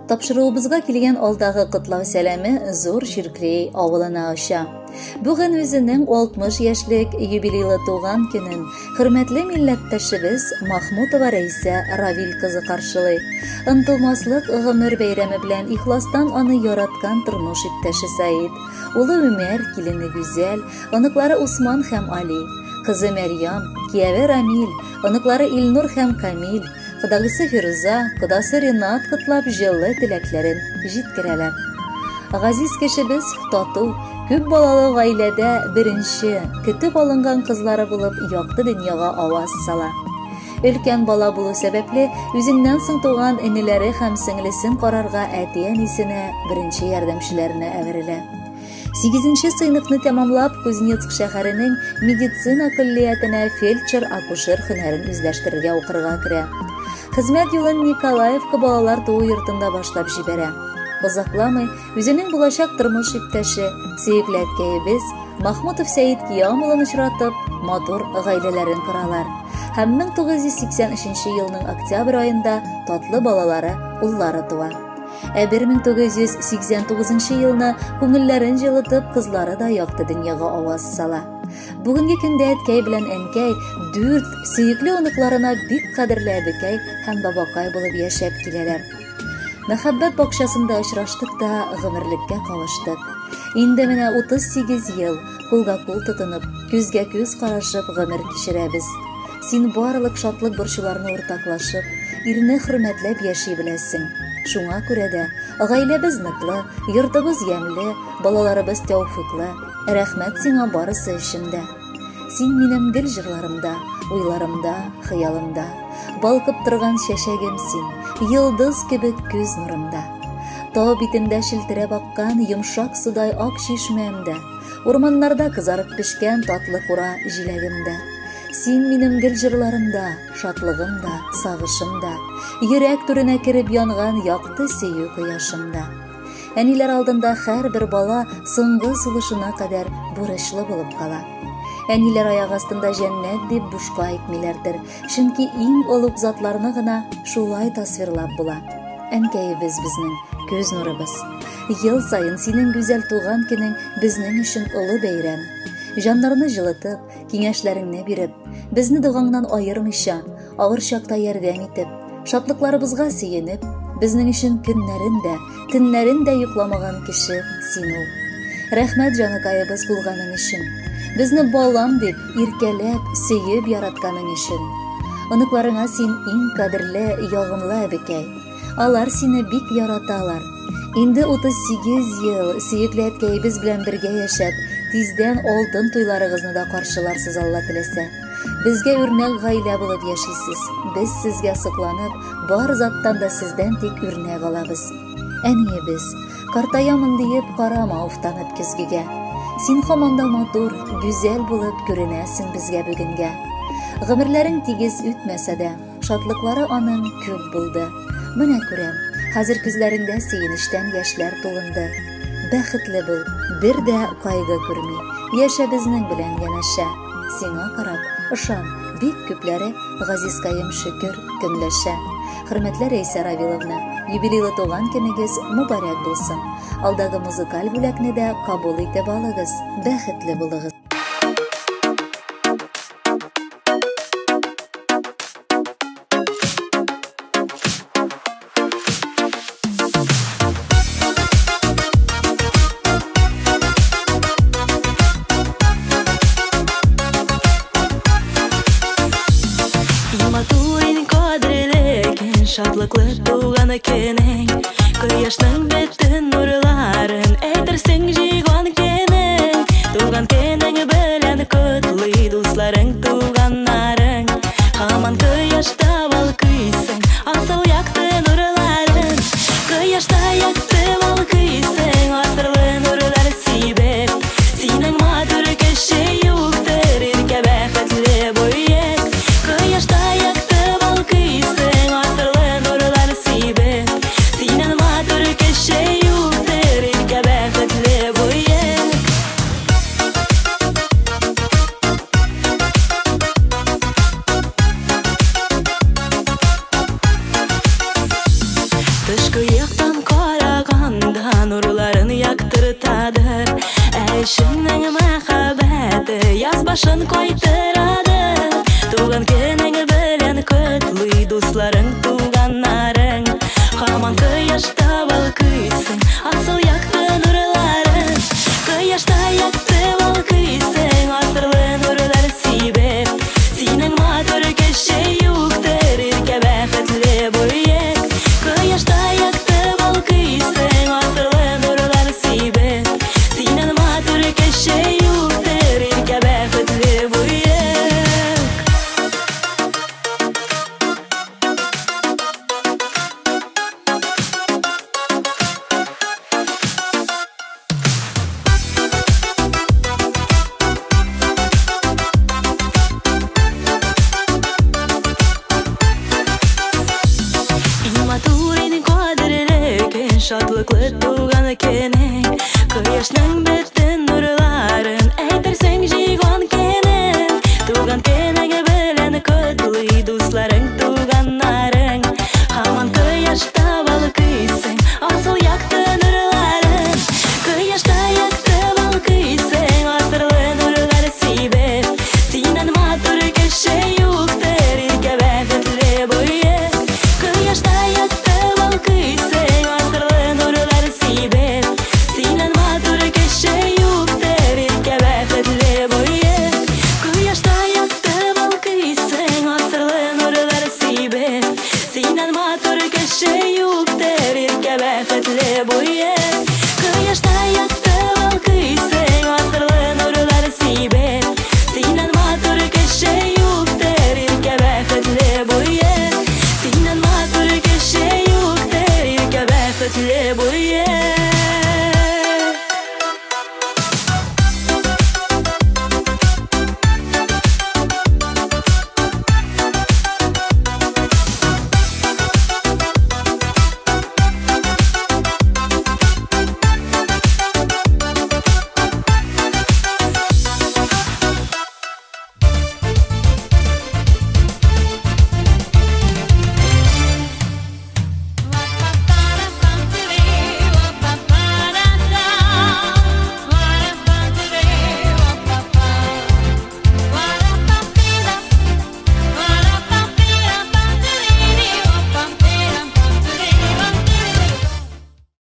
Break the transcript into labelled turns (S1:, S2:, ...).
S1: Тапшыруыбызга килгән алдагы котлау сәламе Зур Чиркрей авылына оча. Бүген үзенең 60 яшьлек юбилейлы туган көнен хөрмәтле милләттәшебез Махмутова Рәйсә Равил кызы каршылый. Онтылмаслык гомер бәйрәме белән ихластан аны яраткан тормыш иптәше Саид, улы Үмәр, килене Гүзәл, оныклары Усман һәм Али, кызы Мәрьям, кияве Рамил, оныклары Илнур һәм Камил, кодагысы Фируза, кодасы Ринат котлап җылы теләкләрен җиткерәләр. Газиз кешебез тату, күп балалы гаиләдә беренче, көтеп алынган кызлары булып якты дөньяга аваз сала. Өлкән бала булу сәбәпле, үзеннән соң туган энеләре һәм сеңлесен карарга әти-әнисенә беренче ярдәмчеләренә әверелә. Сигезенче сыйныфны тәмамлап, Кузнецк шәһәренең медицина көллиятенә фельдшер-акушер һөнәрен үзләштерергә укырга керә. Хезмәт юлын Николаевка балалар туу йортында башлап җибәрә. Озакламый үзенең булачак тормыш иптәше, сөекле әткәебез Махмутов Сәид Киям улын очратып, матур гаиләләрен коралар. Һәм 1983 елның октябрь аенда татлы балалары, уллары туа. Ә 1989 елны күңелләрен җылытып, кызлары да якты дөньяга аваз сала. Бүгенге көндә әткәй белән әнкәй дүрт сөекле оныкларына бик кадерле әбекәй һәм бабакай булып яшәп киләләр. Мәхәббәт бакчасында очраштык та гомерлеккә кавыштык. Инде менә 38 ел кулга кул тотынып, күзгә күз карашып гомер кичерәбез. Син барлык шатлык-борчуларны уртаклашып, ирне хөрмәтләп яши беләсең. Шуңа күрә дә гаиләбез ныклы, йортыбыз ямьле, балаларыбыз тәүфыйклы. Рәхмәт сиңа барысы өчен дә. Син минем гел җырларымда, уйларымда, хыялымда. Балкып торган чәчәгем син, йолдыз кебек күз нурымда. Тау битендә челтерәп аккан йомшак судай ак чишмәм дә, урманнарда кызарып пешкән татлы кура җиләгем дә. Син минем гел җырларымда, шатлыгым да, сагышым да, йөрәк түренә кереп янган якты сөю кояшым да. Әниләр алдында һәрбер бала соңгы сулышына кадәр бурычлы булып кала. Әниләр аяк астында җәннәт дип бушка әйтмиләрдер, чөнки иң олуг затларны гына шулай тасвирлап була. Әнкәебез безнең күз нурыбыз. Ел саен синең гүзәл туган көнең безнең өчен олы бәйрәм. Җаннарны җылытып, киңәшләреңне биреп, безне догаңнан аермыйча, авыр чакта ярдәм итеп, шатлыкларыбызга сөенеп, безнең өчен көннәрен дә, төннәрен дә йокламаган кеше син ул. Рәхмәт җаныкаебыз булганың өчен. Безне балам дип, иркәләп, сөеп яратканың өчен. Оныкларыңа син иң кадерле, ягымлы әбекәй. Алар сине бик яраталар. Инде 38 ел сөекле әткәебез белән бергә яшәп, тиздән алтын туйларыгызны да каршыларсыз, Алла теләсә. Безгә үрнәк гаилә булып яшисез. Без сезгә сокланып, бар заттан да сездән тик үрнәк алабыз. Әниебез, картаямын диеп карама уфтанып көзгегә. Син һаман да матур, гүзәл булып күренәсең безгә бүгенгә. Гомерләрең тигез үтмәсә дә, Шатлыклары аның күп булды. Менә күрәм, хәзер күзләреңдә сөенечтән яшьләр тулынды. Бәхетле бул, бер дә кайгы күрми, яшә безнең белән янәшә. Сиңа карап, ышан, бик күпләре газизкаем шөкер, көнләшә. Хөрмәтле Рәйсә Равиловна, юбилейлы туган көнегез мөбарәк булсын. Алдагы музыкаль бүләкне дә кабул итеп алыгыз. Бәхетле булыгыз.
S2: Шатлыклы туган көнең, кояшның бөтен нурларын әйтерсең җыйган көнең. Туган көнең белән котлый дусларың, туганнарың. Һаман кояшта балкыйсың, асыл якты нурларын. Кояшта якты балкыйсың, асырлы нурлар сибеп. Синең матур кеше юктыр, иркә бәхетле буек. Кояшта якты балкыйсың, асырлы нурлар сибеп. Синең матур кеше юктыр, иркә бәхетле буек. Тышкы яктан Кояшын кайтырады. Туган көнең